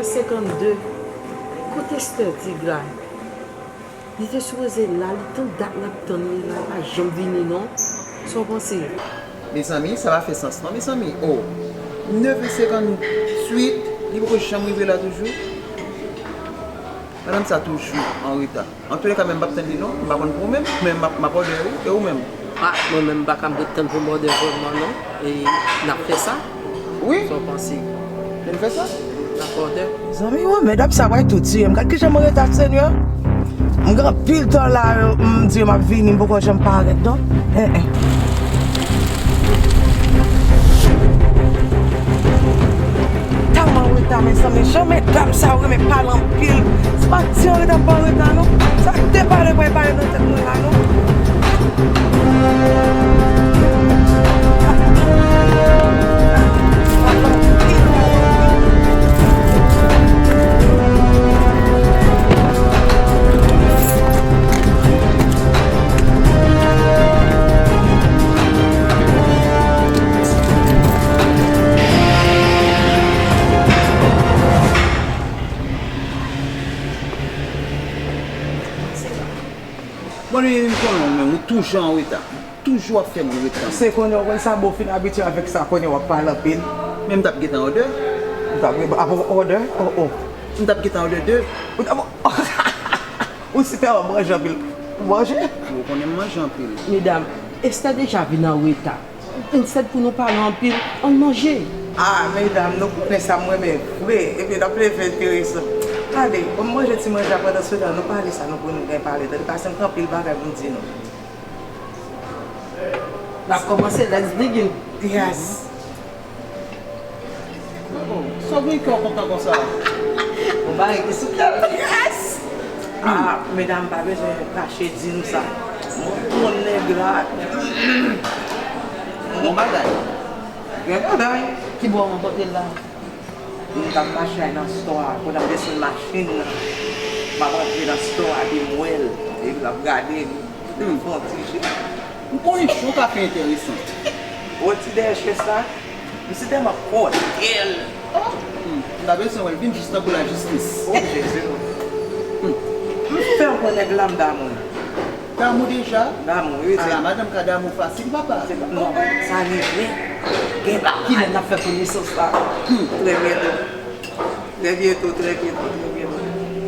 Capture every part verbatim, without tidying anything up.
Senkannde. Kote Esther Tig la? Li te sipoze la, li tann dat n ap tann li la, li pa janm vini non. Sa w panse? Mezanmi, sa pa fè sans non, mezanmi. Oh, nèf è senkannwit, li poko janm rive la toujou. Madanm sa toujou an reta. Antoulèka, men m p ap tann li non. M pa konn pou ou menm, men m ap, m ap òdè wi. E ou menm? Ah, mwen menm m pa ka ret tann pou m òdè vrèman non. E n ap fè sa? Wi. Sa w panse? Ann fè sa? N ap òdè. Zanmi mwen, medam sa pral tou tiye m. Gad kijan m reta, Senyè. M gen anpil tan la, m di m ap vini, m poko janm parèt non. Eh, eh. Tèlman reta, mezanmi, jan medam sa yo renmen pale anpil. Se pa ti anreta m pa anreta non. Sa te pale mwen pale nan tèt mwen la non. Bon, li menm konnen w menm, ou toujou an reta. Toujou ap fè moun ret tann. Se konnen w konn sa, bon, w fin abitye avèk sa, konnen w ap pale anpil. Men m t ap gentan òdè. M t ap, ap òdè? Oh, oh. M t ap gentan òdè de. Ou t ap, ou si tèlman manje anpil. Ou manje? Ou konnen m manje anpil. Medam, Esther deja vin an reta. Instèd pou nou pale anpil, ann manje. Ah, medam, nou konnen sa m renmen vre. Epi n ap leve enteresan. Tande, ban m manje ti manje a, pandan se tan, nou pale sa nou pou nou gen pale. Tande, paske m gen anpil bagay pou m di nou. N ap kòmanse, let's begin. Yes. Oh, sa w gen kè w kontan konsa? Yon bagay ki sou kè m. Yes! Ah, medam, pa bezwen kache di nou sa. Mwen konn nèg la. Bon bagay. Gen bagay. Ki bò w rankontre l la? M t ap mache al nan store a, kounye a m desann machin nan. M ap antre nan store a, epi m wè l. Epi l ap gade m. Epi l fè yon ti je. M konnen cho ka fè enteresan. Wè ti dèyè chèz la. Misye tèlman kòdèl. Hmm, m ta bezwen wè l vin jis tankou lajistis. Oh, Jezi. Hmm. M fè w kwè nèg la m damou l. Damou deja? Damou, wi. Ala, madanm ka damou fasil, papa. Se pa, non, sa rive. Gen bagay. Kilè n ap fè konesans la? Hmm. Trè byento. Trè byento, trè byento, trè byento.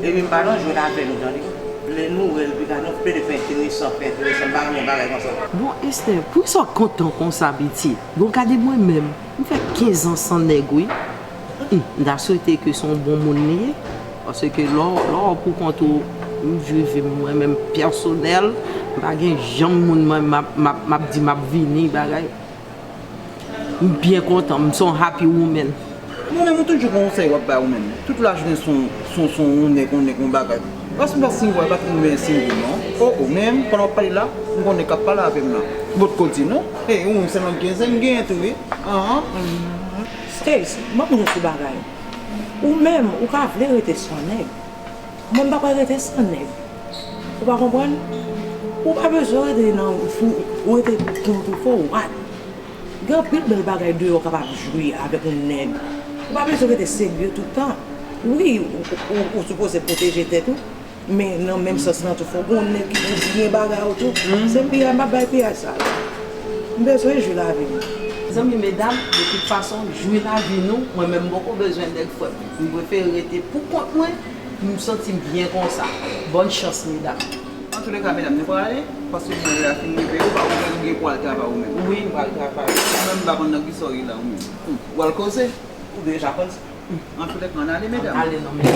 Epi m pa nan jwèt avè nou, tande. Lè nou wè l, pita nou plede fè enteresan, fè enteresan, m pa renmen bagay konsa. Bon, Esther, poukisa w kontan konsa, pitit? Bon, gade mwen menm, m fè kenz an san nèg, wi. Hum, m ta swete ke se yon bon moun li ye. Paske lè w, lè w pou kont ou, m viv vi m mwen menm pèsonèl, m pa gen janm moun mwen m ap, m ap, m ap di m ap vini, bagay. M byen kontan, m se yon happy woman. Mwen menm, ou toujou gen yon konsèy w ap bay ou menm. Tout lajounen se yon, se yon, se yon nèg, yon nèg, yon bagay. Paske m pa single, pa t renmen single non. Oh, oh, men pandan w ap pale la, m konnen k ap pale avè m nan. Potko di non. Hey, ou menm sèlman gen zen m genyen tou, wi. Anhan. Stace, ban m di w yon ti bagay. Ou menm, ou ka vle rete san nèg. Mwen, m pa pral rete san nèg. Ou pa konprann? Ou pa bezwen rete nan fou, ou rete pou kont ou for what? Gen anpil bèl bagay deyò w kapab jwi avèk yon nèg. Ou pa bezwen rete serye tout tan. Wi, ou, ou, ou sipoze pwoteje tèt ou, men nan menm sans lan tou, fò w gen yon nèg ki pou byen bagay ou tou. Se piyay m ap bay piyay sa. M bezwen jwi lavi m. Zanmi medam, de tout fason, jwi lavi nou, mwen menm m poko bezwen nèg frè m. M prefere rete pou kont mwen, m santi m byen konsa. Bòn chans, medam. Antoulèka, medam, nou prale, paske mwen la fin rive, ou pa ou menm gen pou al travay ou menm. Wi, m pral travay. Ou menm m pa konn nan kisa w ye la ou menm. Hmm, ou al koze? Ou deja konn sa. Hmm, antoulèka, ann ale, medam. Ann ale non, medam.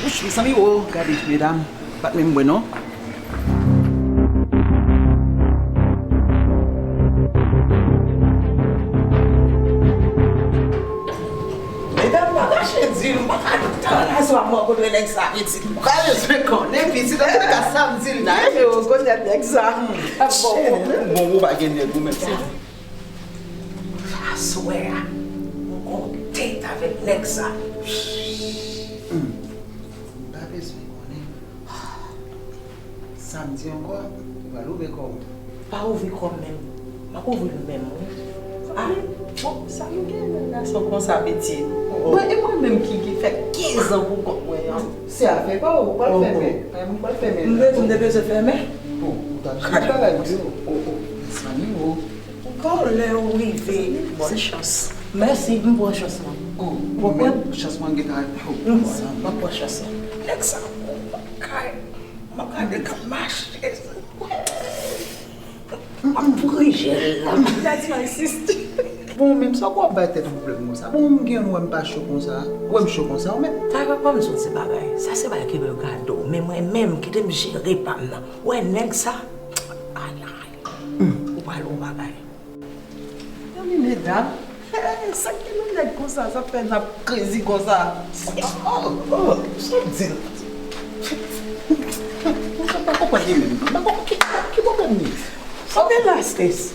Wouch, mezanmi, o, gade, medam, pa t menm bwè non. Medam, pa kache di l, m pa ka tann aswè a m rankontre nèg sa, pitit. Ou ka bezwen konnen, pitit, antoulèka, sa m di l la, e, yo rekonèt nèg sa. Bon, ou menm, bon, ou pa gen nèg, ou menm, se tou. Aswè a, m gon date avèk nèg sa. Hmm. Samdi ankò, ou pral ouvri kò w. Pa ouvri kò m menm. M ap ouvri l menm, wi. Ah, bon, sa nou gen nan gason konsa, pitit? Bon, e mwen menm ki, ki fè kenz an pou kont mwen an. Se afè pa w, ou pral fèmen. Mwen, mwen pral fèmen. M te di m te bezwen fèmen. Bon, ou t ap di bagay, wi. Oh, oh, mezanmi, oh. Ankò lè ou rive, bòn chans. Mèsi, m pran chans lan. Oh, ou konprann? Chans mwen gentan. Oh, m ap pran chans lan. Nèg sa, m ap kay. M ap gade k ap mache. M ap boure jèl la. That's my sister. Bon, menm sa w ap bay tèt ou pwoblèm konsa. Bon, m gen yon wè m pa cho konsa. Wè m cho konsa, ou menm. Tara, ban m di w ti bagay. Sa se bagay ki pou yo gade w. Men mwen menm, kite m jere pa m nan. Wè nèg sa. Alay. Ou pral wè yon bagay. Mezanmi, medam. Hey, sa k gen nan nèg konsa, sa fè n ap krezi konsa. Oh, oh, sa w di la? Mwen pa konprann li menm. Mwen pa konprann ki, ki pwoblèm li. Sa w gen la, Stace?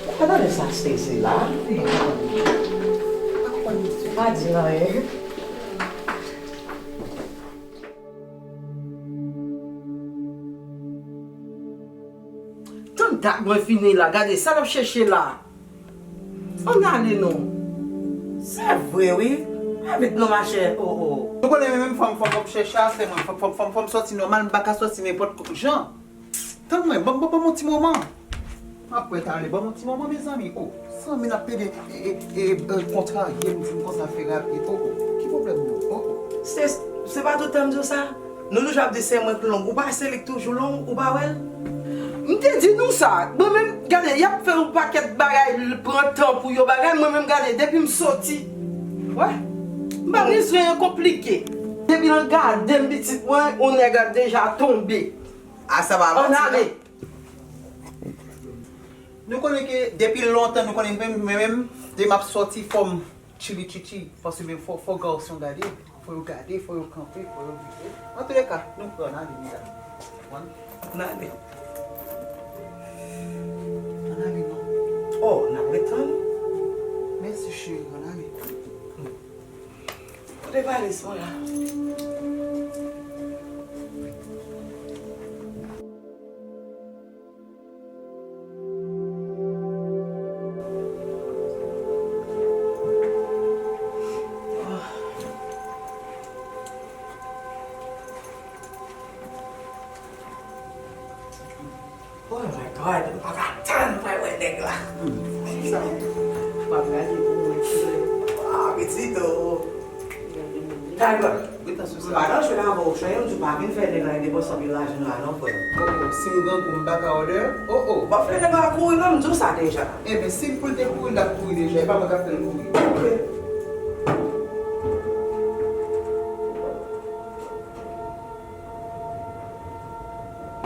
Ou pa tande sa Stacy la? Pa di anyen. Tann dat mwen fini la, gade sa l ap chèche la. Ann ale non. Se vre wi. Fè vit non machè, oh, oh. Nou konnen menm fanm, fanm, fanm chèche afè mwen, fanm, fanm, fanm, fanm sòti nòmal, m pa ka sòti nenpòt jan. Tann mwen, ban, ban, ban m yon ti moman. M ap prèt ale, ban m yon ti moman, mezanmi. Oh, zanmi n ap pede, e, e, e, e, kontrarye m, di m konsa fè rapid. Oh, oh, ki pwoblèm nou? Oh, oh. Se, se pa tout tan m di w sa? Nou toujou ap di se mwen k long, ou pa se li k toujou long, ou pa wè l? M te di nou sa, mwen menm, gade, y ap fè yon pakèt bagay, l pran tan pou yo bagay, mwen menm, gade, depi m soti, wè, m pa bezwen konplike. Depi nan gade m pitit mwen, yon nèg ap deja tonbe. A sa pa manti, non. Nou konnen ke depi lontan, nou konnen mwen menm, mwen menm, de m ap sòti fò m chili chichi, paske men fò, fò gason gade, fò yo gade, fò yo kanpe, fò yo vire. Antouleka, nou pran nan li, medam. Konprann? N ale. Ann ale non. Oh, n ap ret tann. Mèsi cheri, ann ale. Kote valiz mwen la? Oh my God, m pa ka tann pou m wè nèg la. Sa, m ap gade pou mwen, cheri. Ah, pitit, oh. Tiger, m pa nan jwe avè w, cheri, m di w pa vin fè nèg la depanse anpil lajan la non, frè. Oh, oh, si m grangou, m pa ka òdè? Oh, oh. M ap fè nèg la kouri non, m di w sa deja. Enben, si l pou l te kouri, l t ap kouri deja, e pa mwen k ap fè l kouri. Ok.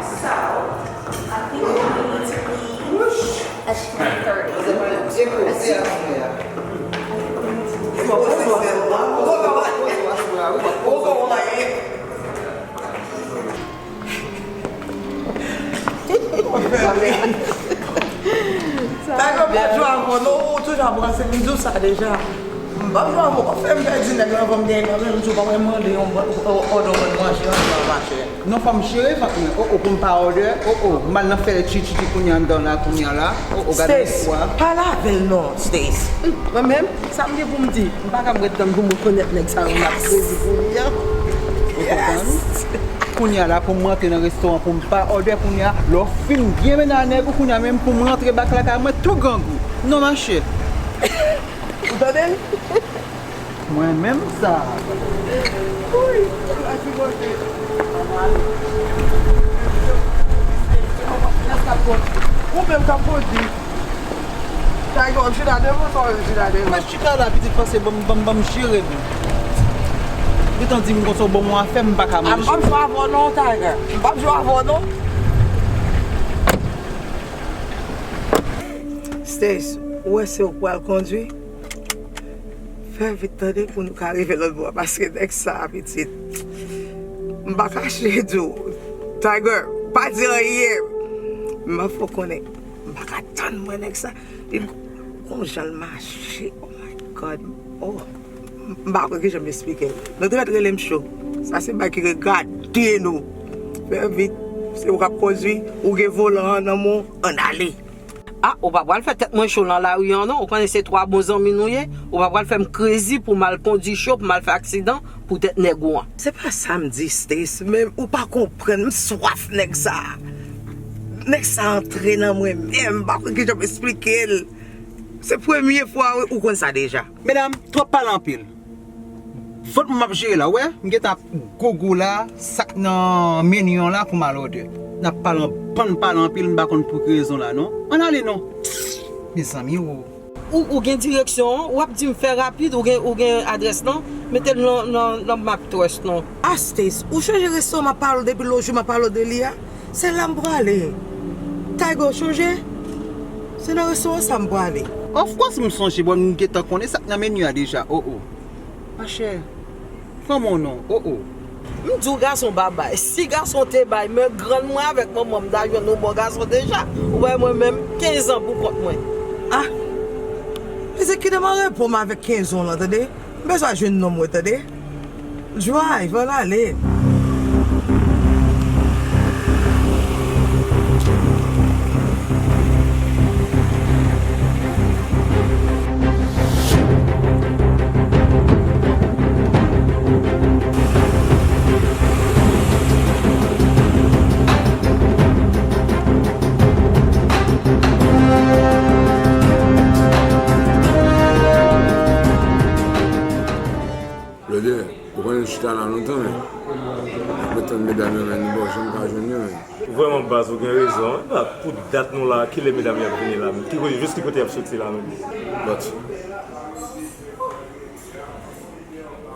So, I think we need to be, excuse me, thirty. Excuse me. Bagay m pa jwe avè w non, ou toujou ap ranse m, m di w sa deja. M p ap jwe avè w, w ap fè m pèdi nèg la, anvan m genyen nan men m, m di w pa mwen mande yon bòn, òdè yon bòn manje ansanm, machè. Non, fò m jere vant mwen, oh, oh, pou m pa òdè, oh, oh, m al nan fè chichichi kounye a anndan la, kounye a la, oh, oh, gade yon fwa. Stace, pale avè l non, Stace. Mwen menm, sa m gen pou m di, m pa ka m ret tann pou m rekonèt nèg sa yo m ap sezi kounye a. Ou konprann? Kounye a la, pou m rantre nan restoran, pou m pa òdè kounye a, lè w fin byen mennen a nèg ou kounye a, menm pou m rantre bak lakay mwen, tou grangou. Non, machè. Ou tande l? Mwen menm sa. Wi, la ki manje. Ou menm k ap kondi. Tiger, w ap chita devan, sa w chita devan. Mwen chita la, pitit, pase ban m, ban m, ban m jere nou. Gentan di m konsa w ban m yon afè, m pa ka manje. M p ap jwe avè w non, Tiger. M p ap jwe avè w non. Stace, ou wè se ou k pral kondwi? Fè vit tande pou nou ka rive lòt bò a, paske nèg sa a, pitit, m pa kache di w. Tiger, pa di anyen. M ap fè w konnen. M pa ka tann mwen nèg sa. Li gon jan l mache. Oh my God. Oh. M pa kwè ki jan m esplike l. Nou te mèt rele m cho. Sa se bagay ki regade nou. Fè vit. Se ou k ap kondwi, ou gen volan an nan men w, ann ale. Ah, ou pa pral fè tèt mwen cho nan lari an non. Ou konnen se twa bon zanmi nou ye. Ou pa pral fè m krezi pou m al kondwi cho, pou m al fè aksidan poutèt nèg ou an. Se pa sa m di, Stace, men ou pa konprann, m swaf nèg sa. Nèg sa antre nan mwen menm, m pa konn kijan m esplike l. Se premye fwa wi, ou konn sa deja. Medam, twòp pale anpil. Vant mwen m ap jere la, w wè, m gentan ap gogo la, sa k nan meni an la pou m al òdè. N ap pale an-, pann pale anpil, m pa konn pou ki rezon la non. Ann ale non. Mezanmi o. Ou, ou gen direksyon an, w ap di m fè rapid, ou gen, ou gen adrès lan, mete l nan, nan, nan map trust lan. Ah Stace, ou chanje restoran m ap pale w depi lòt jou m ap pale w de li a? Se la m prale. Tiger, ou chanje? Se nan restoran sa m prale. Of course m sonje, bon, m gentan konnen sa k nan meni a deja. Oh, oh. Machè, kòman w non? Oh, oh. M di w gason pa bay. Si gason te bay, men grann mwen avèk manman m ta jwenn yon bon gason deja. Ou bay mwen menm kenz an pou kont mwen. Ah! Mezanmi, kite m repo m avèk kenz an lan, tande? M bezwen jwenn nonm mwen, tande? Drive, ann ale. Blòdè, ou konnen m chita la lontan, men m ap tann medam yo, men nou pa janm ka jwenn yo, men. Vrèman, baz, ou gen rezon. Epa, pou dat nou la, kilè medam yo ap vini la menm? Ki kote, jis ki kote y ap soti la menm? But,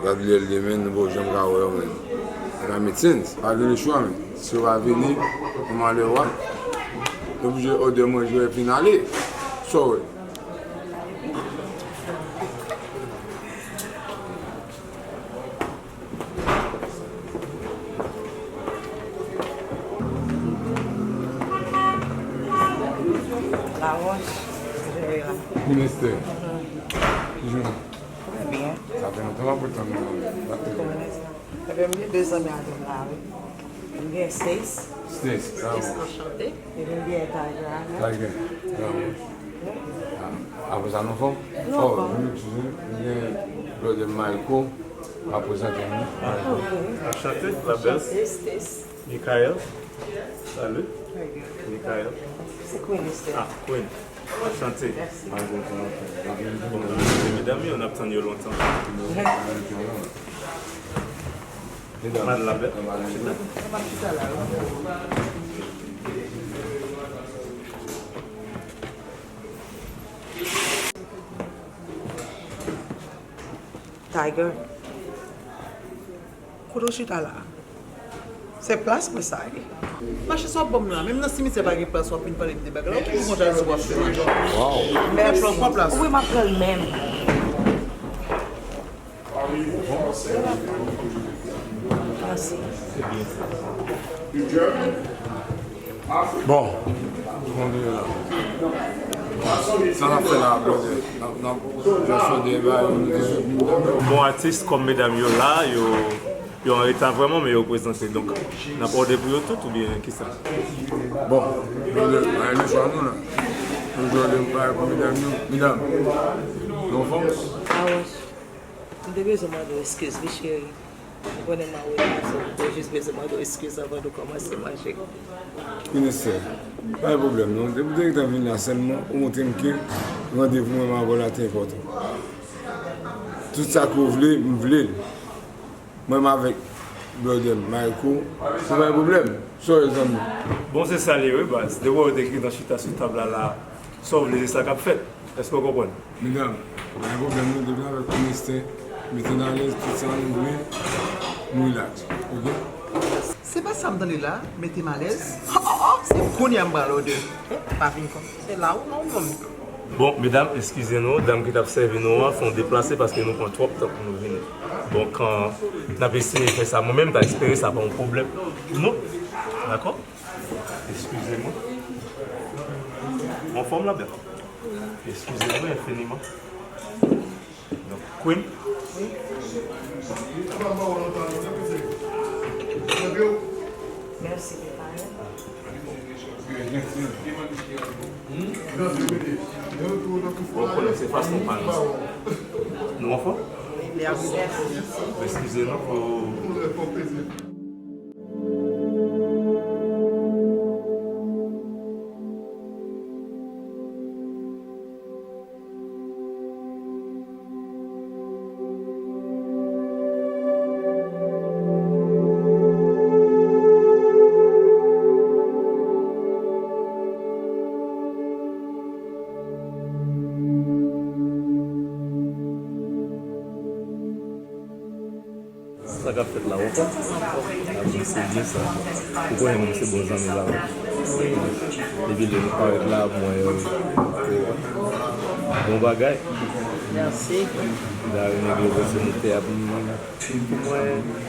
gad lè l ye, men, nou pa janm ka wè yo, men. It don't make sense. Pa gen lechwa, men. Si yo pa vini, kòman lè yo a? Yo oblije òdè manje yo epi n ale. Sa w wè? Laroche, Jerelan. Ministè. Kijan? Trè byen. Sa fè lontan m ap tann nou. Ebyen, m gen de zanmi avè m la, wi. M gen Stace. Stace, Stace, anchante. Epi m gen Tiger avè m. Tiger, bravo. Ah, apre sa, nou fò? Nou fò. M gen brother Mayko, ap prezante nou. Ok. Anchante, la belle. Anchante, Stace. Michael. Salut. Michael. Se Queen, Esther. Ah, Queen. Anchante. Mèsi. Bon, se medam yo, n ap tann yo lontan. Mèsi. Mad la bèl. Chita. Tiger. Kote w chita la a? Se plas mwen sa ye. Mache sa w ap ban m la, menm nan simityè pa gen plas w ap vin pale m de bagay la. Ou toujou konn jan di w ap fè mache. Wow. Mèsi. Ou wè m ap pran l menm. Mèsi. Bon, kounye a la. Sa n ap fè la, brother? N ap, n ap just fè de bagay, nou te sou. Bon, atis kòm medam yo la, yo, yo an reta vrèman, men yo prezante. Donk, n ap òdè pou yo tout oubyen kisa? Bon, brother, pa gen lechwa nou la. Nou jwenn de bagay pou medam yo. Medam, nou anfòm? Ah ouais. M te bezwen mande w eskiz, wi, cheri. Ou konnen m a wotè, so m te jis bezwen mande w eskiz anvan nou kòmanse manje. Ministè, pa gen pwoblèm, non. Depi w te gentan vin la sèlman, ou montre m ke randevou mwen avè w la te enpòtan. Tout sa ke w vle, m vle l. Mwen menm avèk brother m, Mayko, se pa gen pwoblèm. Sorry, zanmi. Bon, se sa l ye, wi, baz. Depi w te gentan chita sou tab la, la, sa w vle, se sa k ap fèt. Èske w konprann? Medam, pa gen pwoblèm non, depi n avèk Ministè, mete n alèz, tout sa nou vle, nou relax, oke? Se pa sa m tande la, mete m alèz. Se kounye a m pral òdè. Pa vin kòm se la ou non, non. Bon, medam, eskize nou, dam ki t ap sèvi nou an fè yon deplase paske nou pran twòp tan pou nou vini. Donk, n ap eseye fè sa. Mwen menm, m ta espere sa pa yon pwoblèm. Non. Dakò? Eskize mwen. Anfòm la, bèl? Eskize mwen enfiniman. Donk, Queen. Mèsi, Kefaye. Bon, konnen se fason pa nou. Nou anfòm? Eskize nou pou Sa k ap fèt la, w konn? A, bon, se byen sa. Ou konnen nou se bon zanmi la, wi. Depi lè nou parèt la, mwen, bon bagay. Mèsi. Darren nèg yo, se nou te ap, pou mwen,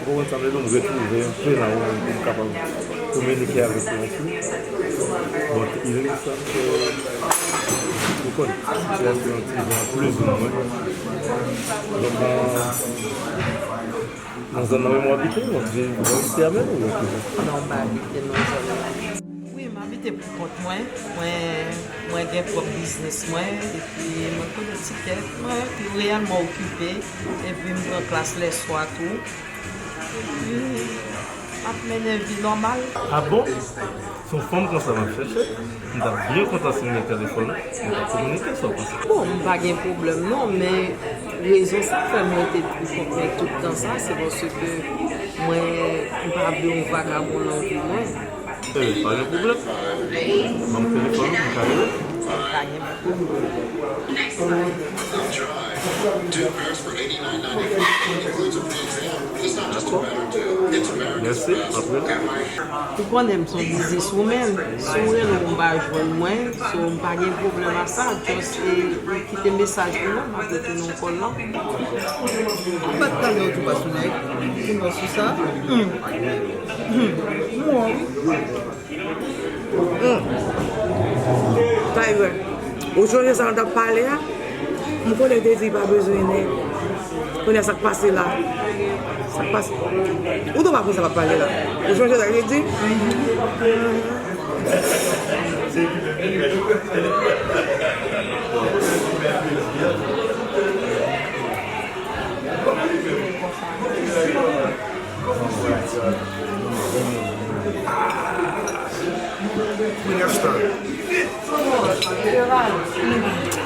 ou konprann sa m vle di, m retwouve anpil nan ou, pou m kapab kominike avèk ou anpil. Bon, il me semble que ou konn sitiyasyon an ti jan plis ou mwens. Donk, nan, nan zòn nan menm w abite, w ap viv, w ap isi a menm ou okipe? Non, m pa abite nan zòn nan. Wi, m abite pou kont mwen. Mwen, mwen gen pwòp biznis mwen, epi mwen konnen ti kèk mwen, epi reyèlman okipe, epi m pran klas lèswa tou. Epi, m ap mennen vi nòmal. A bon? Se yon fanm konsa m ap chèche? M t ap byen kontan si m gen telefòn ou, nou t ap kominike sa w panse. Bon, m pa gen pwoblèm non, men rezon sa k fè m rete pou kont mwen tout tan sa, se paske mwen, m pa vle yon vagabon nan vi mwen. Ebyen, pa gen pwoblèm. Ban m telefòn ou pou m ka rele. Pa gen pwoblèm. Dakò. Mèsi, m ap rele. Ou konnen m se yon business woman. Si w rele m, ou pa jwenn mwen, so m pa gen pwoblèm a sa. Just, eh, kite mesaj pou mwen, m ap retounen yon kòl lan. Ou pa t pale w tou pa sou nèg, ou non sou sa? Hmm. Hmm. M wè w, wi. Hmm. Tiger, ou sonje sa nou t ap pale a? M konnen w te di pa bezwen nèg. Kounye a sa k pase la? Sa k pase? Ou tou pa konn sa m ap pale la. Ou sonje sa k te di? Queen Esther.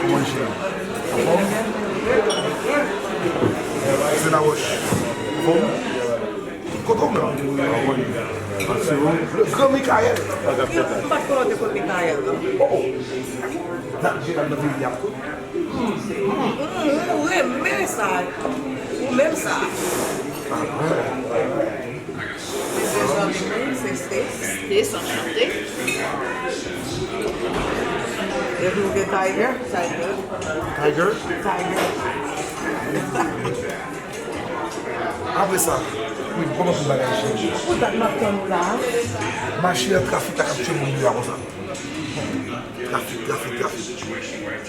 Kòman je? Anfòm? Zena Roche. Anfòm? Kote w menm? Anfòm. Le grand Michael. M pa t konnen w te konn Michael, non. Oh, oh. Nan, je nan peyi a. Mm, ou renmen sa. Ou menm sa. Se de zanmi m, se Stace. Stace, anchante. Epi ou gen Tiger? Tiger. Tiger? Tiger. Apre sa, wi, kòman pou bagay chanje? Pou dat m ap tann ou la. Machè, trafik la k ap tye moun deyò a konsa. Trafik, trafik, trafik.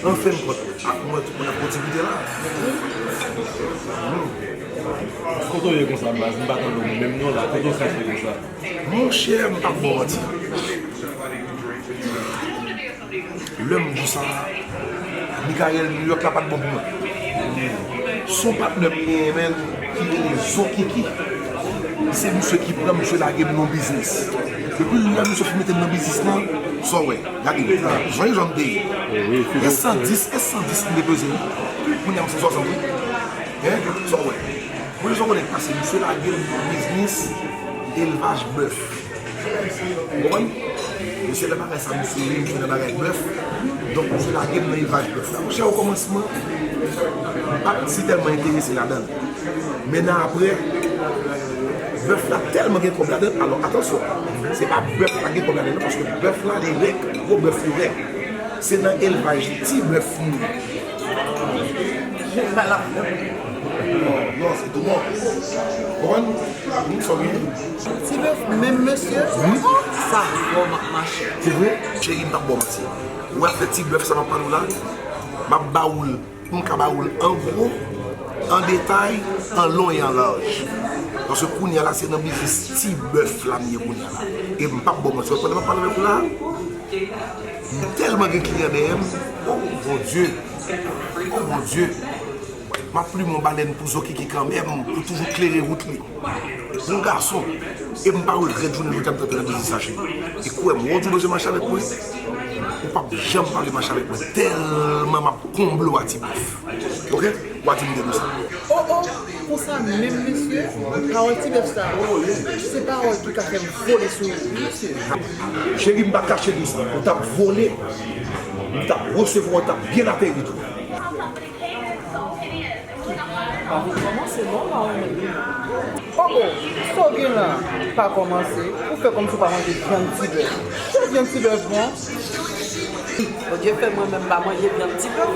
An fen kont, ak mwen, tout moun ap kontribite la. Hmm. Kote w ye konsa, baz? M pa tande w menm non la. Kote w kache konsa? Monchè, m p ap ba w manti. Lè m di w sa, Michael, New York la pa t bon pou mwen. Se yon patnè m genyen, menn, ki rele Zo Kiki. Se misye ki pran, misye lage m nan biznis. Depi lè misye fin mete m nan biznis lan, sa w wè, gade m. Sonje jan m te ye. E san dis, e san dis m te peze, wi. Kounye a m san swasant, wi. Hein? Sa w wè. Mwen, sa w konnen k pase, misye lage m nan biznis elvaj bèf. Ou konprann? E se nan bagay sa misye ye, misye nan bagay bèf. Donk, misye lage m nan elvaj bèf la. Monchè, okòmansman, m pa t si tèlman enterese ladan l. Men nan apre, bèf la tèlman gen kòb ladan l. Alò, atansyon, se pa bèf la gen kòb ladan l, non, paske bèf la, li rèk, gwo bèf yo rèk. Se nan elvaj ti bèf nou ye. Non, non, se tou bon. Konprann? Wi, sa w gen? Ti bèf, menm mesye? Wi. Sa fò, ma, machè. Se vre? Cheri, m p ap ba w manti. Ou wè afè ti bèf sa m ap pale w la? M ap ba ou l, pou m ka ba ou l an gwo, An detay, an lon e an laj. Paske kounye a la, se nan biznis ti bèf la m ye kounye a la. E m p ap ba w manti, pandan m ap pale avèk ou la, m tèlman gen kliyan dèyè m. Oh, Bondye! Oh, Bondye! M ap plimen yon balèn pou Zokiki kanmenm, pou toujou klere wout li. Bon gason, e m pa regrèt jounen jodi a m t antre nan biznis sa, cheri. E kwè m, wè w di w bezwen mache avèk mwen, ou p ap janm pa vle mache avèk mwen, tèlman m ap konble w a ti bèf. Oke? W a di m de nou sa. Oh, oh, konsa menm, mesye, pawòl ti bèf sa, se pawòl ki ka fè m vole sou ou, mesye. Cheri, m pa kache di w sa. Ou t ap vole, ou t ap resevwa, ou t ap byen ateri tou. Pa vin kòmanse non, pa remèt li non. Oh, oh, sa w gen la? Pa kòmanse. Ou fè kòmsi w pa manje vyann ti bèf. Sa vyann ti bèf bon? Bondye fè mwen menm pa manje vyann ti bèf.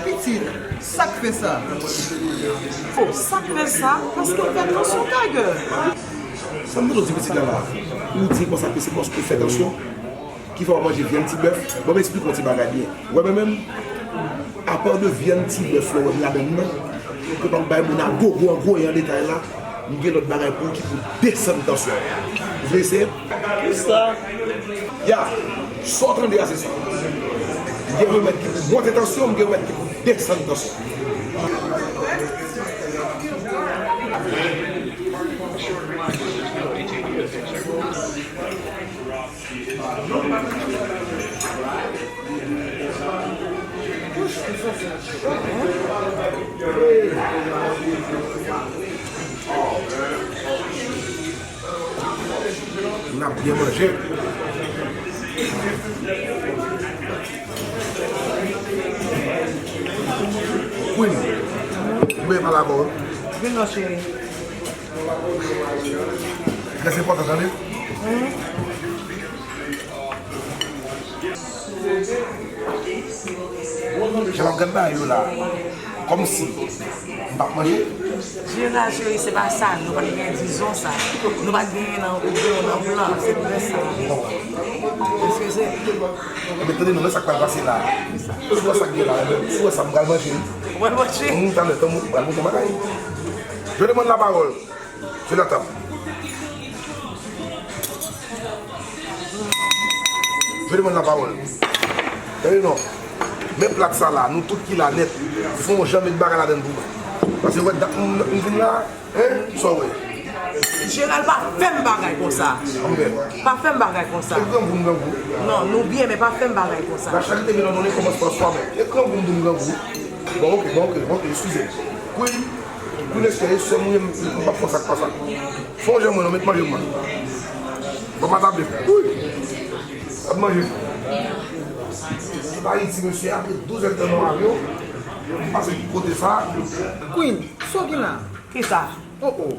Pitit, sa k fè sa? Oh, sa k fè sa? Paske m fè tansyon, Tiger. Sa m te di pitit la la, ou di konsa ke se paske w fè tansyon? Ki fè w ap manje vyann ti bèf? Bon, m eksplike w ti bagay byen. Ou wè mwen menm, apa de vyann ti bèf la w wè m ladann nan, ke m ap bay moun a gogo an gwo e an detay la, m gen lòt bagay pou ou ki pou desann tansyon an. Ou vle eseye? Kisa? Ya, sa w tande a se sa. M gen remèd ki pou monte tansyon, m gen remèd ki pou desann tansyon. N ap byen manje. Queen, mwen pale avè w. Vin non, cheri. Trè enpòtan, tande. Jan m ap gad bagay yo la, kòmsi m p ap manje. Jera, cheri, se pa sa. Nou pa t gen dizon sa. Nou pa t genyen nan, oubyen nan plan. Se pou sa. Eskize. Ebyen, tande non, men sa k pral pase la. Si w wè sa k gen la, si w wè sa, m pral manje wi. Mwen manje. Hum, talè, tanm ou pral montre bagay. Je demande la parole. Sur la table. Je demande la parole. Tande non. Men plat sa la, nou tout ki la nèt, fè yon jan met bagay ladann pou mwen. Paske wè dat m, m vin la, hein, sa w wè. Jeral, pa fè m bagay konsa. Anben. Pa fè m bagay konsa. E grangou m grangou. Non, nou byen, men pa fè m bagay konsa. La charité bien ordonnée commence par soi-même. E grangou m di m grangou. Bon, ok, bon, ok, bon, ok, eskize m. Queen, Queen, eskize, sè m, m p ap fè sa k pa sa. Fè yon jan mwen non, met manje mwen. Bon, m a table. Wi. Ap manje. Tout Ayiti, mesye, apre douz èdtan nan avyon, m pase kote sa. Queen, sa w gen la? Kisa? Oh, oh.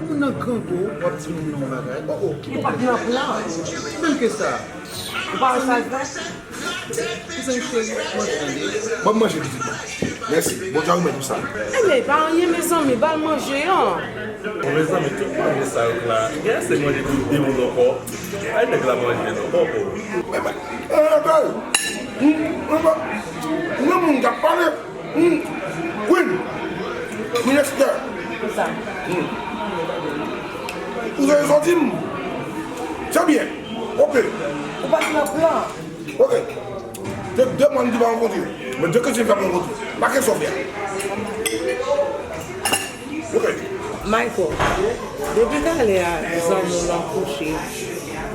Ou nan grangou, w ap di moun nan yon bagay. Oh, oh. Li pa t nan plan. Menm ke sa. Ou pa wè sa l fè? Mezanmi cheri, manje tande. Bon, manje pitit mwen. Mèsi. Bondye a remèt ou sa. Ebyen, pa anyen, mezanmi, ba l manje an. Bon, mezanmi, tout manje sa yo la, gen ase manje pou de moun ankò. Ay, nèg la manje non, bon, bon. Men, men, eh, bèl. Hmm, hmm, hmm, moun k ap pale. Hmm. Queen. Queen Esther. Sa. Hmm. Ou sa soti m. Se byen. Ok. Ou pa t nan plan. Ok. Se de moun ki pa rankontre. Men de kretyen ki pa rankontre. Pa kesyon fè. Ok. Michael, depi talè a, zanmi w lan kouche,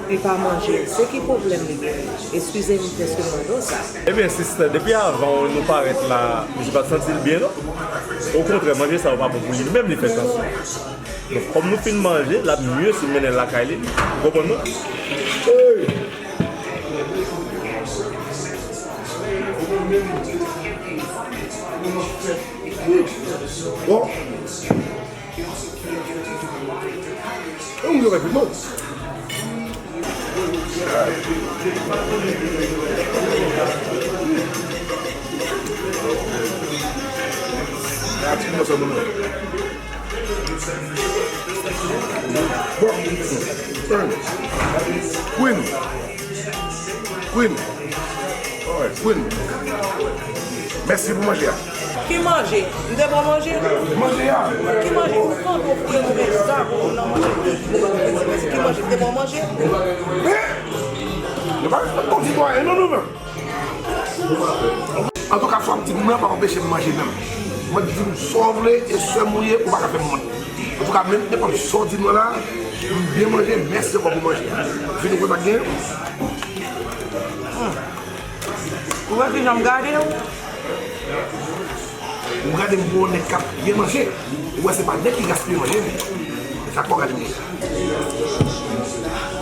li pa manje. Se ki pwoblèm li gen? Eskize m dèske m mande w sa. Ebyen, sista, depi avan nou parèt la, misye pa t santi l byen, non. Okontrè, manje sa yo pa bon pou li menm, li fè tansyon. Donk, kòm nou fin manje, l ap mye si n mennen l lakay li. Ou konprann mwen? Hey! Bon. E moun yo fè piman. A ti piman sa moun yo. Bon. Queen. Queen. Alright, Queen. Mèsi pou manje a. Ki manje? M te ba w manje? Manje a. Ki manje? Ou kanpe w foure move zam nan manje. Ki manje? M te ba w manje? Men, yo pa respekte w ti bwa, e non, non, non. Antouka, fò m di moun nan pa anpeche m manje menm. Mwen di m sa w vle, e sè m ou ye, ou pa ka fè m wont. Antouka, menm nenpòt sa w di m nan la, m byen manje, mèsi ankò pou manje a. Vin wè pa gen. Ou wè kijan m gade w? Ou gade m pou yon nèg k ap byen manje. Ou wè se pa nèg ki gaspiye manje, men. Sa k fè w gade m konsa.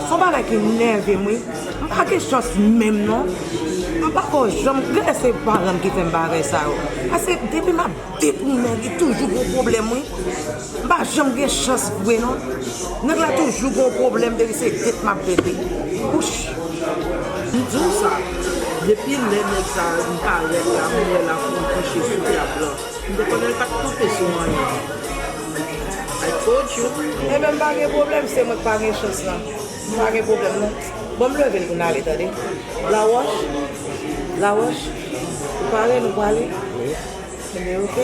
Se yon bagay ki nève m, wi. M pa gen chans menm, non. M pa ko janm, genlè se paran m ki fè m bagay sa yo. Paske depi m ap depoumen, li toujou gon pwoblèm, wi. M pa janm gen chans vre, non. Nèg la toujou gon pwoblèm, depi se det m ap pete. Wouch. M di w sa, depi lè nèg sa a vin parèt la, m wè l ap kouche sou tab lan. M te konnen l pa t kanpe sou anyen. I told you. Ebyen, m pa gen pwoblèm, se mwen k pa gen chans lan. M pa gen pwoblèm, non. Bon, m leve l pou n ale, tande. Lawòch, Lawòch, ou pare, nou prale? Wi. Ebyen, oke.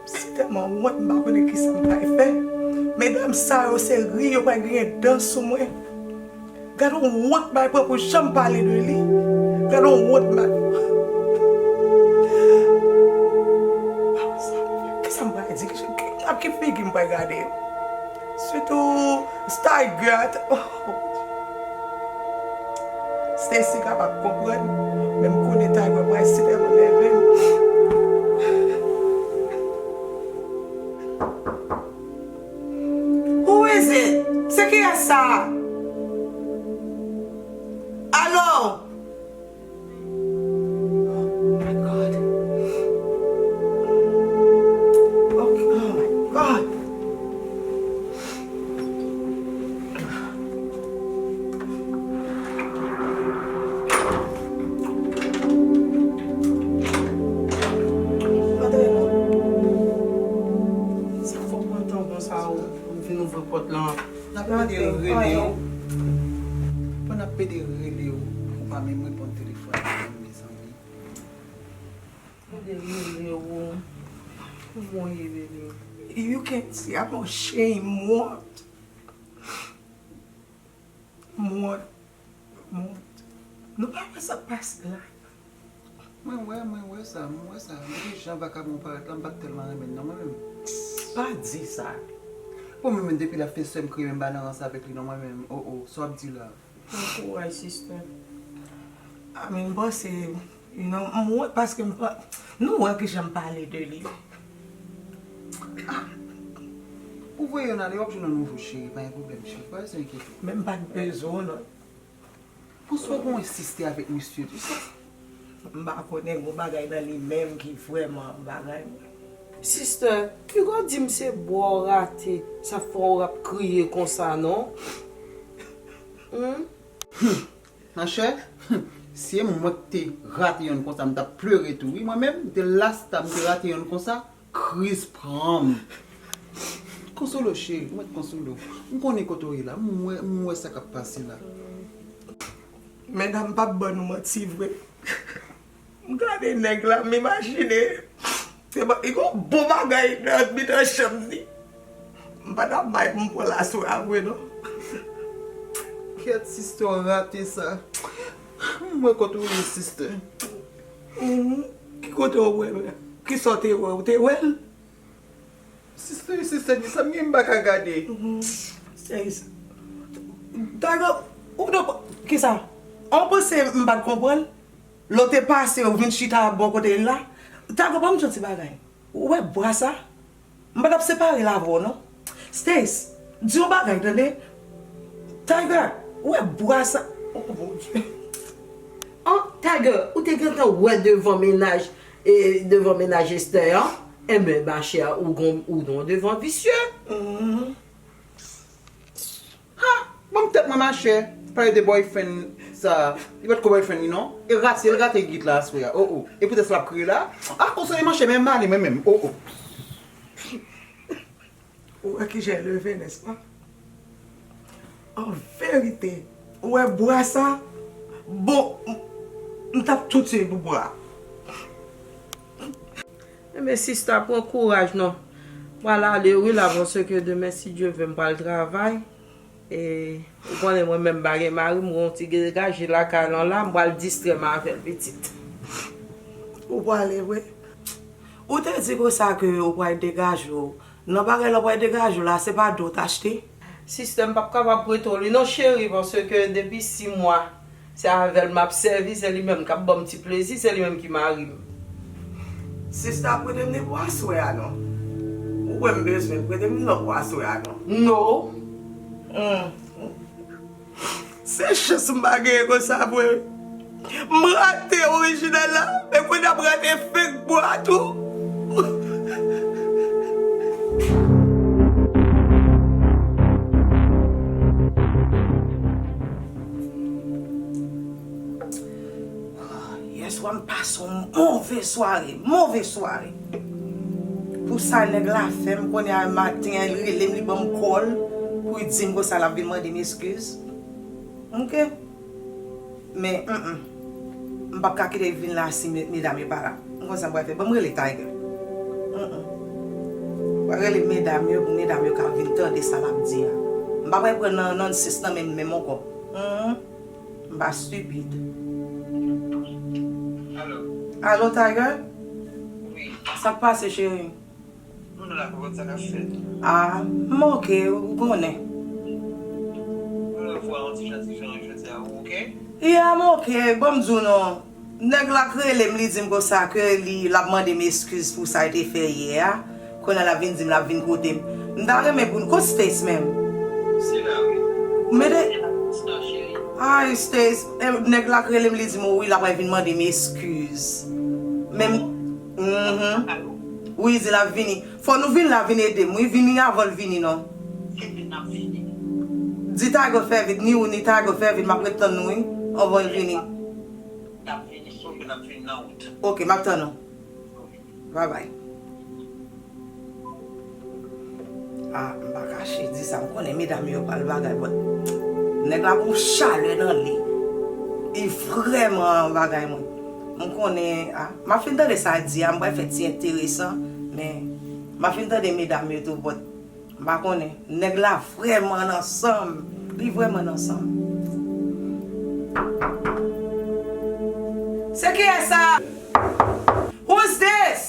M si tèlman wont, m pa konnen kisa m pral fè. Medam sa yo, se ri yo pral griyen dan sou mwen. Gad on wont m al pran pou janm pale de li. Gad on wont m al. Kisa m pral di? Ki, ki, ak ki figi m pral gade? Sitou Stygert. Stacy kapab konprann, men m konnen Tiger pral si tèlman nève m. Who is it? Se kiyès sa a? Alo? Oh my God. Ok, oh my God. Antre non. Sa fè w pran tan konsa ou vin ouvri pòt lan? N ap pede rele w. Pandan n ap pede rele w, ou pa menm reponn telefòn nan, mezanmi. Pede rele w. Kòman w ye, bebe? You can't see how much shame, wont. M wont. M wont. Nou pa wè sa k pase la? Mwen wè, mwen wè sa, mwen wè sa. Depi jan vakabon parèt la, m pa t tèlman renmen l non, mwen menm. Pa di sa. Bon, mwen menm depi l ap fè sè m kriye, m pa nan rans avèk li non, mwen menm. Oh, oh, sa w ap di la? Bon kouraj, sister. I mean, m panse, you know, m wont paske m pa, nou wè kijan m pale de li. Ah, ou voye youn ale, w ap jwenn yon nouvo cheri, pa gen pwoblèm, cheri, pa bezwen enkyete. Men m pa t bezwen w non. Bonswa, bon, w ensiste avèk misye tou sa. M pa konnen, gon bagay nan li menm ki vrèman bagay. Sister, piga w di m se bwa w rate, sa fè w ap kriye konsa non? Hmm? Machè, si e mwen k te rate yonn konsa, m t ap plere tou wi. Mwen menm, the last time m te rate yonn konsa, kriz pran m. Konsole w cheri, ou mèt konsole w. M konnen kote w ye la, m wè, m wè sa k ap pase la. Medam, m p ap ban nou manti vre. M gade nèg la, m imajine se ba, li gon bon bagay nan mitan chanm ni. M pa t ap bay pou m pran l aswè a vre non. Kèt, sister, w rate sa. M wè kote w ye, sister. Mhm. Ki kote w wè l? Kisa w te wè? Ou te wè l? Sister, sister, di sa m gen m pa ka gade. Mhm. Sèyis. Dago, ou do, kisa? An w panse m pa t konprann? Lè w te pase, ou vin chita bò kote l la. Dago, ban m di yon ti bagay. Ou wè bwa sa? M pa t ap separe l avè w non. Stace, di yon bagay tande. Tiger, ou wè bwa sa? Oh, Bondye. An, Tiger, ou te gentan wè devan mennaj, e, devan mennaj Esther an? Enben, machè, ou gon, ou gon devan visye. Mhm. Ha! Ban m tèt mwen, machè. Pale de boyfriend, Sa, li pa t ko boyfriend li non. E rate, l rate git la aswè a. Oh, oh. E poutèt sa l ap kriye la. A, konsa li manche menm male mwen menm. Oh, oh. Ou wè kijan l leve, nèspa? An verite, ou wè bwa sa? Bon, m, m t ap tou tiye pou bwa. Enben, sista, pran kouraj non. M pral ale wi la, paske demen, si Dye vle, m pral travay. E, ou konnen mwen menm m pa gen mari, m gen yon ti degaje lakay lan la, m pral distrè m avè l pitit. Ou prale vre? Ou te di konsa ke ou pral degaje w. Nan bagay la ou pral degaje w la, se pa dlo w t achte? Sista, m p ap kapab prete w li non cheri, paske depi sis mwa, se avè l m ap sèvi, se li menm k ap ban m ti plezi, se li menm ki mari m. Sista, prete m li pou aswè a non. Ou wè m bezwen l, prete m li non pou aswè a non. No. Hmm. Se chans m pa genyen konsa vre. M rate orijinal la, men kounye a m rate fake bwa tou. Yèswa m pase yon move sware, move sware. Pou sa nèg la fè m, kounye a maten an, li rele m, li ban m kòl, pou li di m konsa l ap vin mande m eskiz. Ok. Men, mm, mm. M p ap ka kite l vin la si me-, medam yo pa la. M konn sa m pral fè. Ban m rele Tiger. Mm, mm. M pral rele medam yo, pou medam yo ka vin tande sa m ap di a. M pa pral pran nan, nan sis nan men m menm ankò. Mm, mm. M pa stipid. Alo. Alo, Tiger? Wi. Sa k pase, cheri? Nou la, konprann sa k ap fèt. Ah, m ok, ou konnen. Nou la vwa yon ti jan diferan jodi a, ou ok? Yeah, m ok, ban m di w non. Nèg la k rele m, li di m konsa ke li, l ap mande m eskiz pou sa l te fè yè a. Kounye a l ap vin di m, l ap vin kote m. M ta renmen pou n, kot Stace menm? Se la, wi. Mete. Ay, Stace, eh, nèg la k rele m, li di m, wi, l ap vin mande m eskiz. Men m, mhm. Wi, di l ap vini. Fò nou vin la, vin ede m, wi, vini avan l vini, non. Di Tiger fè vit, ni ou, ni Tiger fè vit, m ap ret tann nou, wi, anvan l vini. N ap vini, sou ke n ap vini nan wout. Ok, m ap tann ou. Bye bye. Ah, m pa kache di sa, m konnen medam yo pral bagay, but nèg la gon chalè nan li. Li vrèman bagay mwen. M konnen, ah, m ap fin tande sa l di a, m pral fè ti enteresan, men m ap fin tande medam yo tou, but m pa konnen. Nèg la vrèman nan san m. Li vrèman nan san m. Se kiyès sa? Who's this?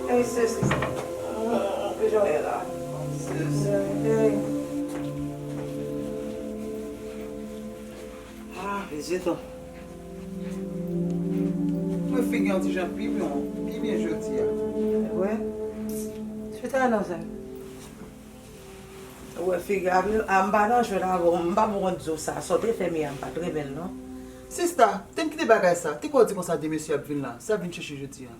Hey, sis. Mm, kijan w ye la? Sis. Hey. Ah, vizit ou. Mwen figi an ti jan pi byen, pi byen jodi a. Wè. Chita la, sè m. Ou wè figi a, a m pa nan jwèt avè w, m pa poko di w sa, sa w te fè m yè a, m pa t renmen l non. Sista, te m kite bagay sa, te kwè w di konsa de mesye ap vin la, sa vin chèche jodi a.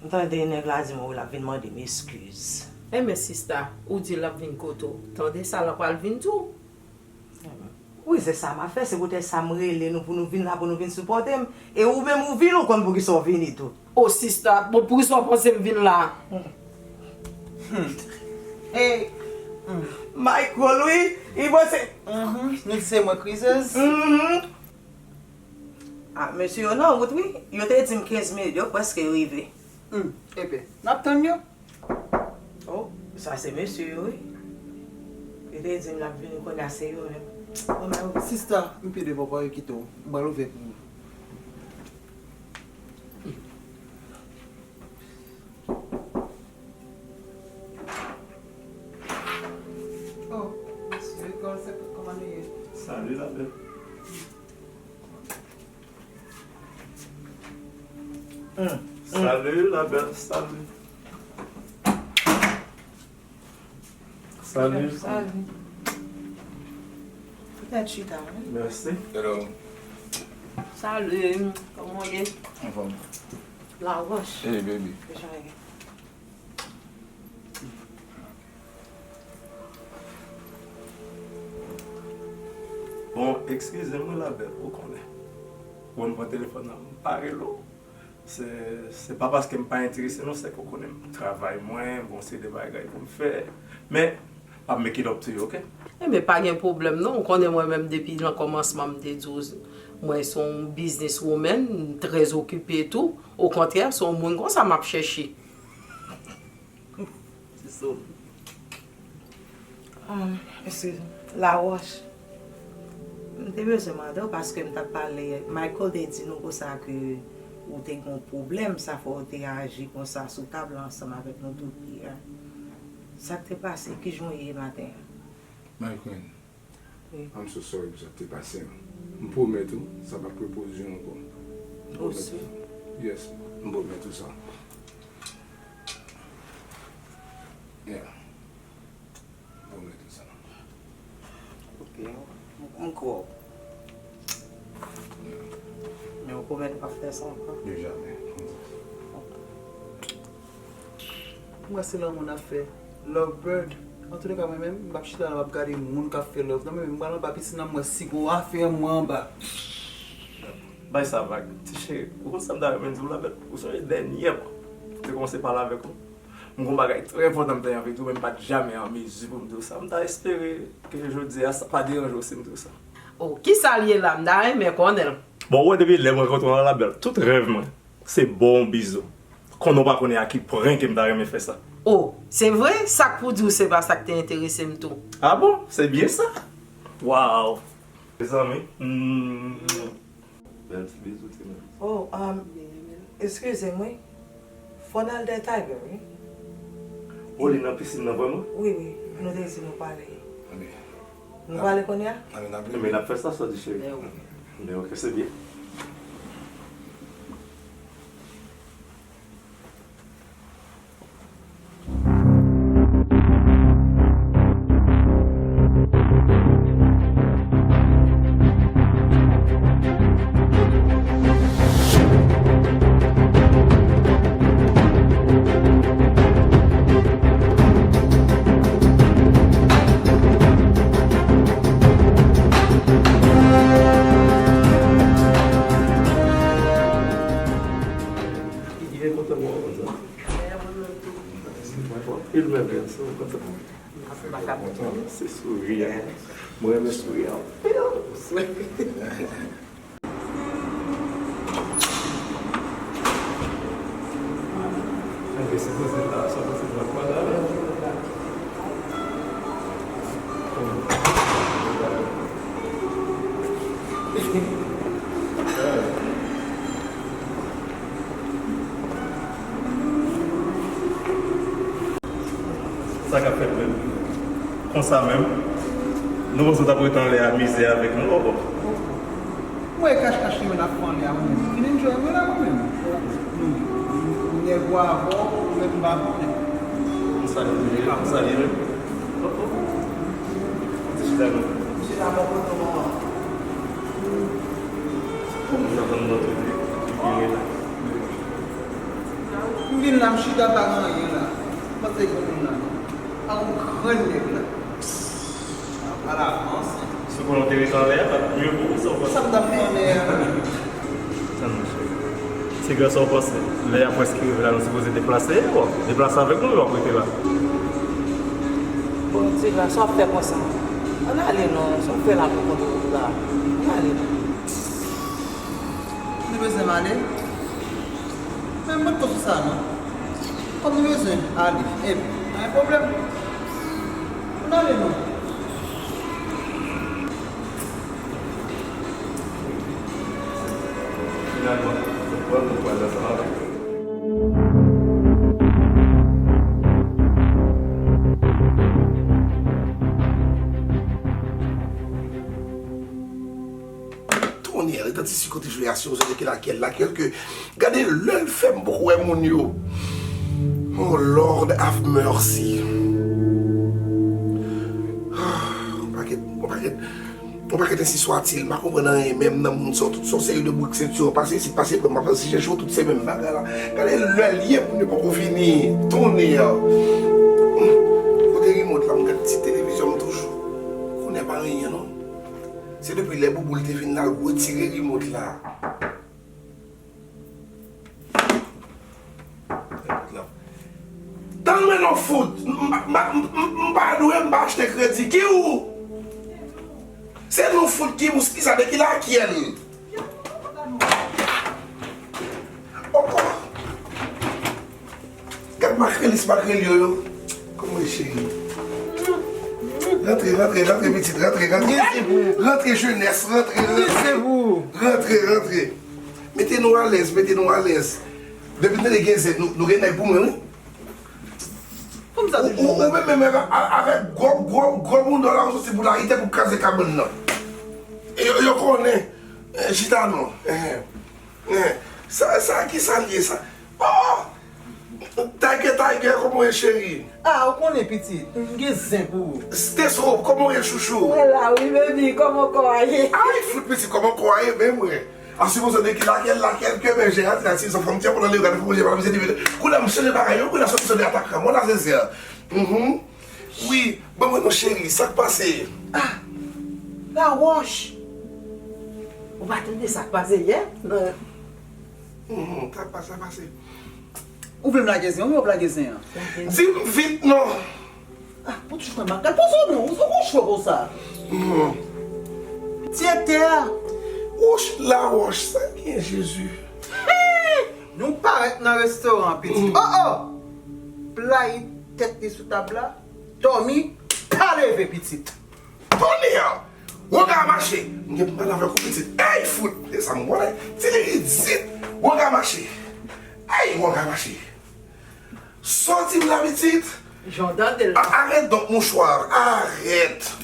M tande nèg la di m wi l ap vin mande m eskiz. Enben sista, ou di l ap vin kote w, tande sa l ap pral vin di w. Wi, se sa m ap fè, se poutèt sa m rele nou pou nou vin la, pou nou vin sipòte m. E ou menm ou vin, ou konn poukisa w vini tou. O sista, bon, poukisa w panse m vin la? Hmm. Hey. Hmm. Michael, wi, li panse. Mhm. Nou di se mwen krizèz. Mhm. Ah, mesye yo nan wout, wi. Yo te di m kenz minit, yo prèske rive. Hmm. Ebyen, n ap tann yo. Oh, sa se mesye yo, wi. Yo te di m l ap vini kounye a, se yo menm. Bon, men, ok. Sista, m pye devan pa yo kite w. M pral ouvè pou ou. Oh, mesye, kòman se, kòman nou ye? Salut, la belle. Hmm. Salut, la belle, salut. Salut. Salut. Poutèt chita, wi. Merci. Hello. Salut, kòman w ye? Anfòm. Laroche. Hey, baby. Kijan w ye? Bon, eskize m wi, Labèl, ou konnen. Bon, m pran telefòn nan, m pa rele w. Se, se pa paske m pa enterese non, se ke w konnen m travay mwen, m gon seri de bagay pou m fè. Men, m ap make it up to you, ok? Enben, pa gen pwoblèm non. Ou konnen mwen menm depi nan kòmansman m te di w, mwen se yon business woman, m trè okipe tou. Okontrè, se yon moun konsa m ap chèche. Ti sou. Um, eskize m. Laroche. M te bezwen mande w paske m t ap pale. Michael te di nou konsa ke ou te gen yon pwoblèm, sa fè w te aji konsa sou tab la ansanm avèk nou tout yè. Sa k te pase? Kijan w ye maten an? My queen, wi. I'm so sorry pou sa k te pase a. M pwomèt ou, sa p ap repwodui ankò. M pwomèt ou sa. Yes, m pwomèt ou sa. Yeah. M pwomèt ou sa. Ok, m, m kwè w. Yeah. Men ou pwomèt ou p ap fè sa ankò? Plus jamais. M kwè se lanmou n ap fè. Lovebird. Antouleka, mwen menm, m p ap chita la, m ap gade moun k ap fè love. Non, mwen menm, m pral anba pisin nan, m wè si gon afè mwen anba. Bay sa vag. Ti cheri, ou konn sa m ta renmen di w la, men ou sonje dènyèman m te kòmanse pale avèk ou? M gon bagay trè enpòtan m te anvi di w, men m pa t jamè an mezi pou m di w sa. M ta espere ke jodi a, sa pa deranje w si m di w sa. Oh, kisa l ye la? M ta renmen konnen l. Bon, ou wè depi lè m rankontre w la, Labèl, tout rèv mwen, se ba w yon bizou. Konnen w pa konnen a ki pwen ke m ta renmen fè sa. Oh, se vre? Sa k pou di w se pa sa k te enterese m tou. Ah bon? Se byen sa. Waw. Mezanmi. Mm. Bèl ti bizou, ti mèm. Oh, um, eskize m, wi. Fò n al dèyè Tiger, wi. Oh, li nan pisin nan vrèman? Wi, wi. Nou te di nou pale. Ok. Nou pale kounye a? Anben, n ap vini. Men n ap fè sa, sa w di, cheri. Men ok, se byen. Li byen kontan wè w konsa. Anpil mèvèy, se kontan. Se souri a. Mwen renmen souri a anpil. Anke se poze la, sa poze la, pa la. Sa k ap fèt menm? Konsa menm? Nou panse w t ap rete anlè a mize avèk nou? Oh, oh. Mwen e kach kach li menm n ap fè anlè a mwen menm. Vin enjoy mwen la mwen menm. Nou, nou nèg ou avè w, ou menm m pa konnen. M salye w, m salye w. Oh, oh. Ti chita non. Chita bò kote w an. Kòman w ap tann lòt kote? Ki vire la. M vin la, m chita pa gen anyen la. M panse gen moun la. Pa yon grenn nèg la. Alavans. Si w konnen w te rete anlè a, t ap mye pou ou, sa w panse? Sa m t ap fè anlè a? Tann, monchè. Ti gran, sa w panse? Lè a prèske rive la, nou sipoze deplase, w ap deplase avèk nou, w ap rete la. Bon, ti gran, sa w ap fè konsa? Ann ale non, sa w ap fè la pou kont ou la? Ann ale non. Nou bezwen m ale? Men m pa t konn sou sa non. Kòm nou bezwen ale, enben, pa gen pwoblèm. Ann ale non. Finalman, nou pran, nou pran ansanm avèk. Tonnè, retantisan kote jwe a, si w sonje ke lakyèl, lakyèl ke, gade lè l fè m poko wè moun yo. Oh Lord have mercy. Ah, yon pakèt, yon pakèt. Yon pakèt ensiswatil, m pa konprann anyen menm nan moun sa yo. Tout sa w seri de bouk senti w pase isit, pase pran, m ap chèche w, tout se menm bagay la. Gade lè l ye pou nou poko fini. Tonnè! Kote rimòt la, m gad ti televizyon m toujou. Konnen pa anyen non. Se depi lè Bouboul te vin la, l retire rimòt la. Tann mwen non fout. M, m, m, m, m pa dwe, m pa achte kredi. Ki ou? Se nou fout ki mous ki sa de ki lakyèl? Opo. Gad makreli, makreli yo yo. Kòman e cheri? Rantre, rantre, rantre pitit, rantre, rantre. Rantre jenès, rantre, rantre. Rantre, rantre. Mete nou alèz, mete nou alèz. Depi nou tande gen zen, nou, nou gen nèg pou mwen, wi. Kòm sa toujou. Ou, ou menm, menm, avèk, avèk gwo, gwo, gwo bounda w la, ou soti pou layite pou kraze kabann nan. E yo, yo konnen. Eh, chita non. Eh, eh. Sa, sa, ki sa l ye, sa? Oh! Tiger, Tiger, kòman w ye, cheri? Ah, ou konnen, pitit. M gen zen pou ou. Steso, kòman w ye, chouchou? Mwen la, wi, baby. Kòman kò a ye? Ay, fout, pitit, kòman kò a ye, menm, mwen. An sipoze de ki lakyèl, lakyèl ke men Jera di la, si son fanm ti, pou nan le gade pou manje pa manje divi. Koulè m chanje bagay yo, koulè soti soti atak la. Mwen la zezè. Mhm. Wi, ban mwen non cheri, sa k pase? Ah, Laroche. Ou pa tande sa k pase yè? Non. Mhm, sa k pase, sa k pase. Ou vle m lage zen an, ou vle w ap lage zen an? Di m vit non. Ah, ou toujou nan makal. Poze w non, ou se yon chwa konsa. Hmm. Direktè a. Wouch, Laroche, sa gen Jezi. Hey! Nou parèt nan restoran an, pitit. Hmm. Oh, oh! Pla yi tèt li sou tab la, dòmi, pa leve, pitit. Tonnè! Wonga mache! M gen pou m pale avèk ou, pitit. Ey, fout! E sa m konnen. Ti li ridit! Wonga mache! Ey, wonga mache! Sòti m la, pitit! Jan w tande l. A-, arèt donk, mouchwa. Arèt!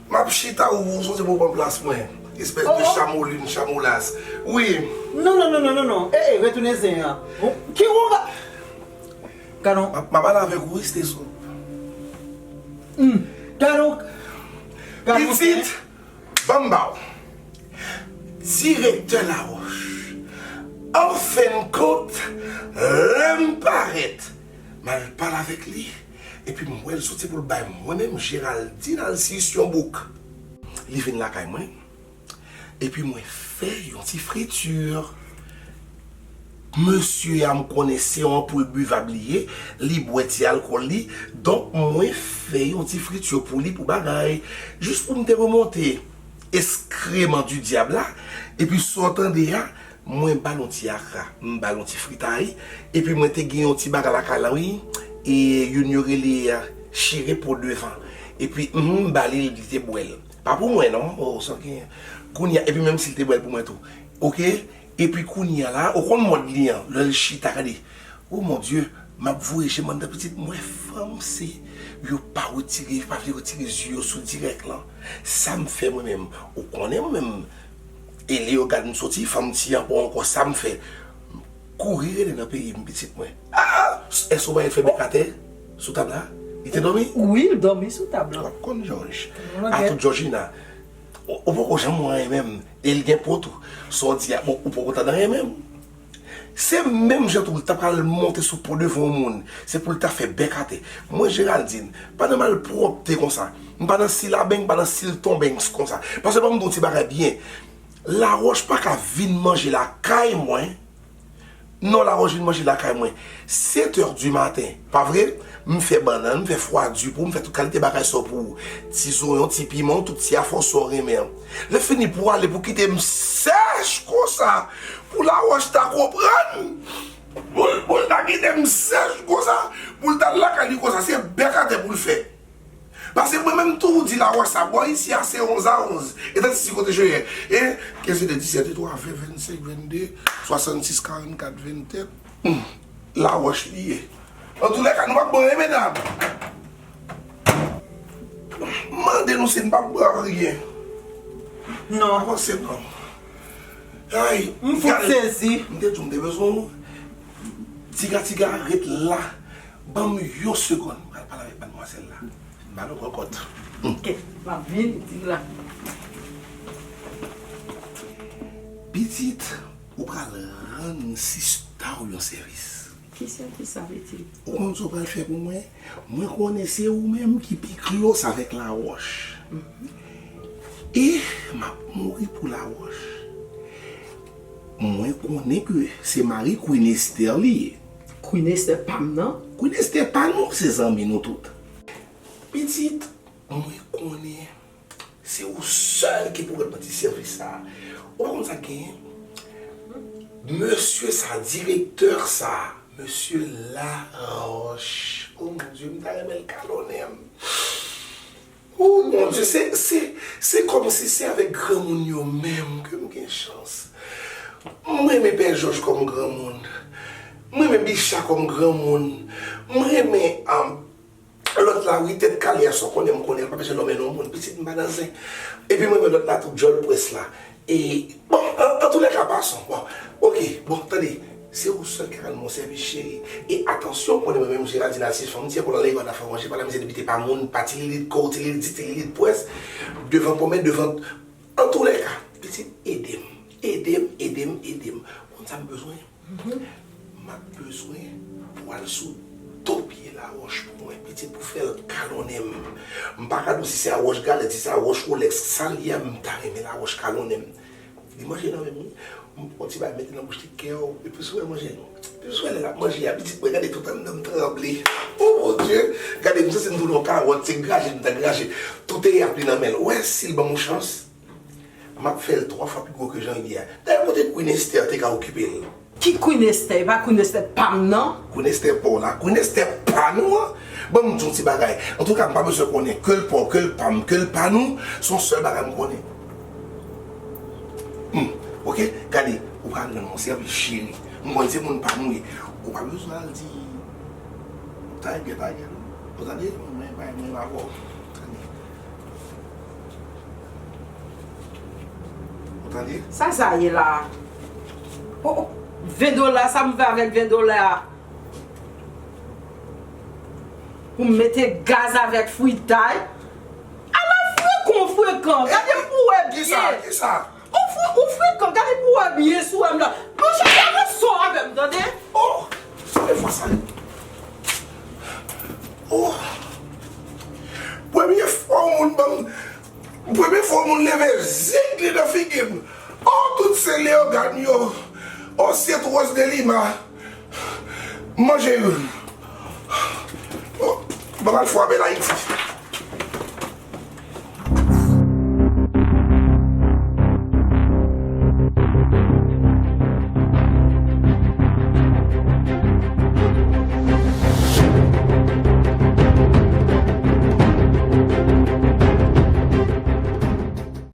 M ap chita, ou, ou sòti pou pran plas mwen. Espès de chamolin, chamolas. Wi. Non, non, non, non, non, non. E, e, retounen zen an. Bon, ki wonga? Gadon. M ap, m ap pale avèk ou, wi, Steso. Hmm. Gadon. Gadon. Pitit, ban m ba w. Direktè Laroche. Anfennkont, lè m parèt, m al pale avèk li, epi m wè l soti pou l bay mwen menm Geraldine Alcius yon bouk. Li vin lakay mwen. Epi mwen fè yon ti friti. Mesye a, m konnen se yon poul bivab li ye, li bwè ti alkòl li, donk mwen fè yon ti friti pou li pou bagay, jis pou m te remonte eskreman di dyab la, epi sa w tande a, mwen ba l yon ti akra, m ba l yon ti fritay, epi mwen te gen yon ti bagay lakay la, wi, e youn yo rele, eh, chire po devan, epi, mhm, m ba li, li te bwè l. Pa pou mwen non, oh, sa gen. Kounye a, epi menm si l te bwè l pou mwen tou. Oke? Epi kounye a la, ou konn mòd li an, lè l chita, gade. Oh mon Dieu, m ap voye je m anndan pitit, m wè fanm se, yo pa retire, yo pa vle retire zye yo sou dirèk lan. Sa m fè mwen menm, ou konnen mwen menm, e lè yo gad m soti, fanm ti an pa ankò, sa m fè. Kouri rele nan peyi m, pitit mwen. Ah! Èske w pa fè bèk atè sou tab la? Li te dòmi? Wi, l dòmi sou tab la. W ap konn Jòj. Atout Jòjina. Ou, ou poko janm wè anyen menm. E l gen po tou. Sa w di a, bon, ou poko tande anyen menm. Se menm jan tou, l ta pral monte sou po devan yon moun. Se pou l ta fè bèk atè. Mwen, Geraldine, pa nan malpwòpte konsa. M pa nan silabenk, m pa nan siltonbenk konsa. Paske ban m di w ti bagay byen. Lawòch pa ka vin manje lakay mwen. Non, Lawòch vin manje lakay mwen. Sèt è di maten, pa vre? M fè bannann, m fè fwadi pou ou, m fè tout kalite bagay sa w pou ou. Ti zonyon, ti piman, tout ti afè w sa w renmen an. Lè fini pou w ale, pou kite m sèch konsa, pou Lawòch ta konprann. Pou l, pou l ta kite m sèch konsa, pou l ta lakay li konsa, se bèk atè pou l fè. Paske mwen menm tou di Lawòch sa, bò isi a se onz a onz. E tann si kote je ye. E kenz, de, disèt, twa, ven, vennsenk, vennde, swasannsis, karannkat, venntèt. Hmm. Lawòch li ye. Antoulèka, nou p ap bon, e medam. M mande nou si n p ap bon anyen. Non. Avanse non. Ay, m fout sezi. M te di w m te bezwen w. Tiga, tiga, ret la. Ban m yon segonn, m pral pale avèk madmwazèl la. Ba nou kòkòt. Ok, m ap vin, di la. Pitit, ou pral rann sista w yon sèvis. Ki sèvis sa, pitit? Ou konn sa w pral fè pou mwen? Mwen konnen se ou menm ki pi close avèk Lawòch. E m ap mouri pou Lawòch. Mwen konnen ke se mari Queen Esther li ye. Queen Esther pa m nan? Queen Esther pa nou, se zanmi nou tout. Pitit, mwen konnen se ou sèl ki pou rann mwen ti sèvis sa a. Ou pa konn sa k genyen? Mesye sa, direktè sa, mesye Laroche. Oh mon Dieu, m ta renmen l kalonnen m. Oh mon Dieu, se, se, se kòmsi se avèk granmoun yo menm ke m gen chans. M renmen Pè Jòj kòm granmoun. M renmen Bicha kòm granmoun. M renmen, um, lòt la, wi, tèt kale a, sa w konnen, m konnen, l pa bezwen nonmen non moun, pitit m pa nan zen. Epi m renmen lòt la tou, djòl pwès la. E, bon, an, antoulèka, pason, bon, oke, bon, tande, se ou sèl ki ka rann mwen sèvis, cheri. E atansyon, w konnen mwen menm, Geraldine Alciphon, m di pou l anlè yon afè manje, pa la mizè de bite pa moun, pa tililit, ko tililit, di tililit, pwès, devan pòmè, devan, antoulèka, pitit, ede m, ede m, ede m, ede m. Konn sa m bezwen? M ap bezwen pou w al sou do pye Lawòch pou mwen, pitit, pou fè l kalonnen m. M pa ka di w si se Lawòch galèt, si se Lawòch Rolex, sa l ye a, m ta renmen Lawòch kalonnen m. Li manje nan men m, wi. M pran ti bagay mete nan bouch li, kè w, epi sou wè manje nou. Epi sou wè lè l ap manje a, pitit mwen, gade tout anndan m tranble. Oh mon Dieu! Gade, m santi m tounen yon kawòt, se graje m ta graje. Tout e ap li nan men l. Ou wè, si l ban m yon chans, m ap fè l twa fwa pi gwo ke jan l ye a. Dayè, kote Queen Esther te ka okipe l? Ki Queen Esther? E pa Queen Esther pa m nan? Queen Esther pa w la, Queen Esther pa nou an? Ban m di w yon ti bagay. Antouka, m pa bezwen konnen ke l pa w, ke l pa m, ke l pa nou, se yon sèl bagay m konnen. Hmm, oke, gade, ou pral rann mwen sèvis, cheri. M konn se moun pa m ou ye. Ou pa bezwen al di, ta gè, ta gè. Ou tande? Mwen, mwen, mwen, mwen avè w. Tande. Ou tande? Sa sa ye la? Oh, oh. Ven dola, sa m fè avèk ven dola a? Pou m mete gaz avèk fritay? Ala frekan, frekan, gade pou wè byen. Kisa? Kisa? Ou fre-, ou frekan, gade pou wè byen sou wè m la. Monchè, pa ranson avè m, tande? Oh, sa fè fwa sa. Oh. Premye fwa yon moun ban m, premye fwa yon moun leve zig li nan figi m. Oh, tout se Leyogàn yo. Oh, Sainte Rose de Lima. Manje youn. Oh, ban m al fè apèl Ayiti.